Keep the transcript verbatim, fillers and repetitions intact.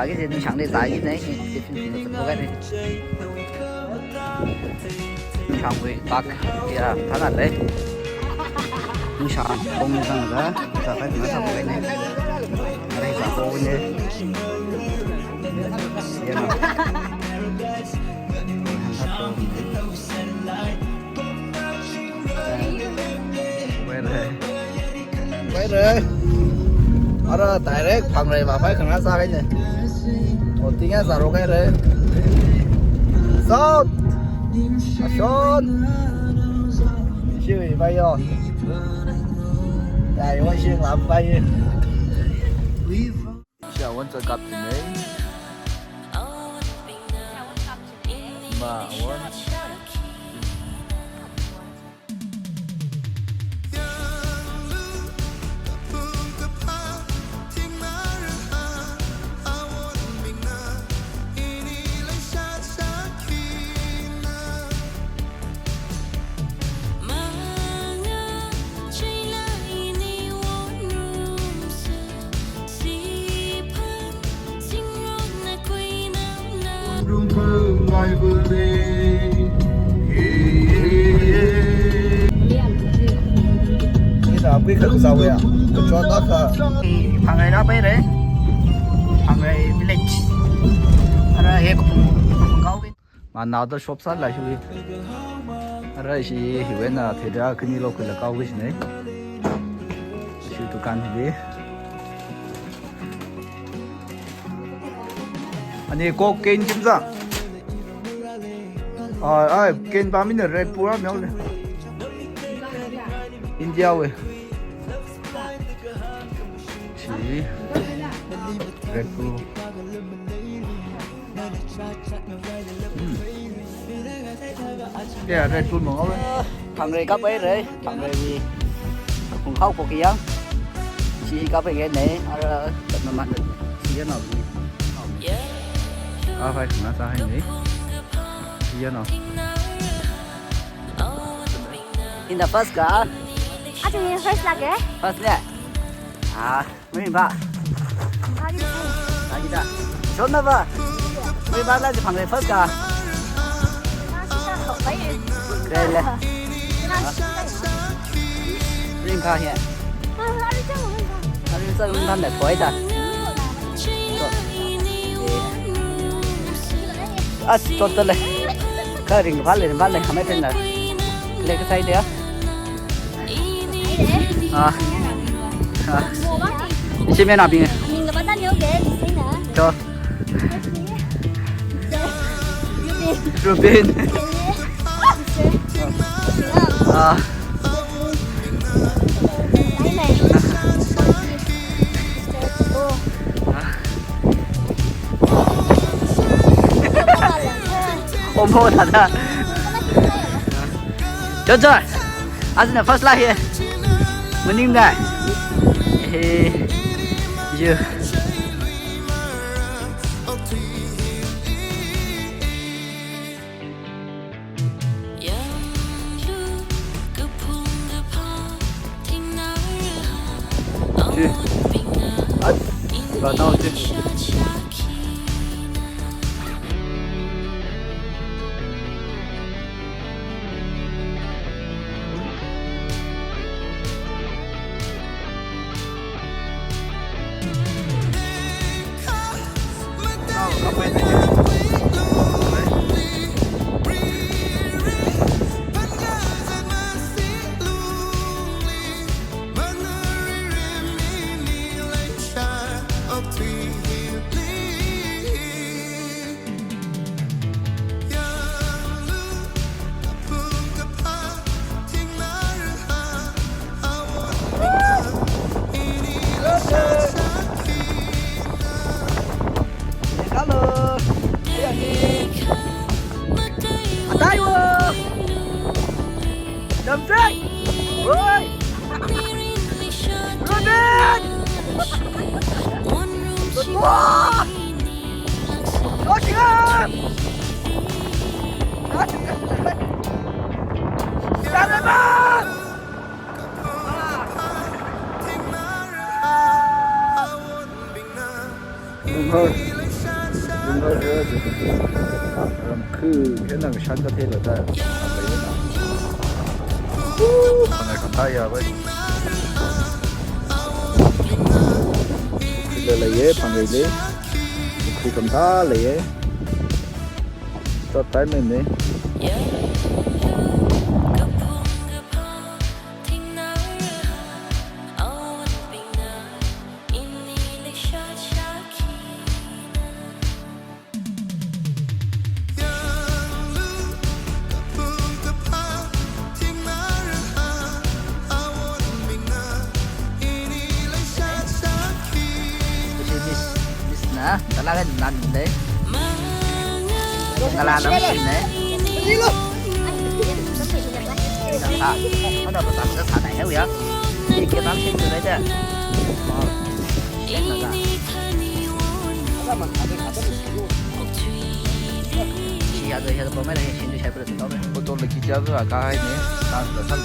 Kisi ningshang ni tai ni, tiffin ni sālu kai ni. Ningshangwui tak ya, thana lei. Ningshang kong ni zangda, sākai na sālu kai ni. Are sāko ni. Ya na. Where? Where? Ara direct Phangrei vāpai khangarā sākai ni. Oting ya zaro kai re. Sound. Action. Shiwui pai yo. Dai wa shing lam pai. Shia wan chakap ni. Ma wan. Phangrei la pai re. Phangrei village. Ara he Kapung, Kapung kau. Manaoda shop sālala hi. Ara hi hiwui eina theida khani lo khuilaga kaoki kajina. Hi dukan hi. Ani Coke can chimza. Ai, ai, can pāmina Red Bull a miau le. India wui. Chi. Red Bull. Hmm. Ya, Red Bull mong awe. Phangrei kapai re, Phangrei wui. Kung khao ko kiyang. Chi kapai ngai ne, ara tatna man ne. Chi ya na ni. Ah, hai na sa hai ne. Chi ya na. In the first ka? Aja ni first lagi. First ya. Ah. Maringpha. Lagi da. Shonna ba. Maringpha la ji Phangrei first ka. Kei le. Maringpha hi. Ari sa maringpha da koi da. As, chot le. Kha ringpha le, ringpha le, khamei tena. Le kasai de. Ah. Ah. Ishi mena bing. Cho. Rubin. Ah. Omo tata. Cho, cho. Ajina first la hi. Maning dai. He. Yo. Chi. At, iba nao chi. Hello. Ataiwo. Damsai. Woi. Robin. Wah. Yoshika. Saraba. Bumhor. Ram khu khe nang shan kathei la da. Phangai khamtha ya bai. Phangai leiye, phangai lei. Phangai khamtha leiye. Tot time ne. Miss, Miss na, talaga nan de. Nala nam Miss ne. Sa, mana ba sa sa na ya. Ini kita Miss tu aja. Oh. Iya, iya, pemain yang sini saya boleh tahu. Betul lagi jaga agak ini. Nah, sudah kan.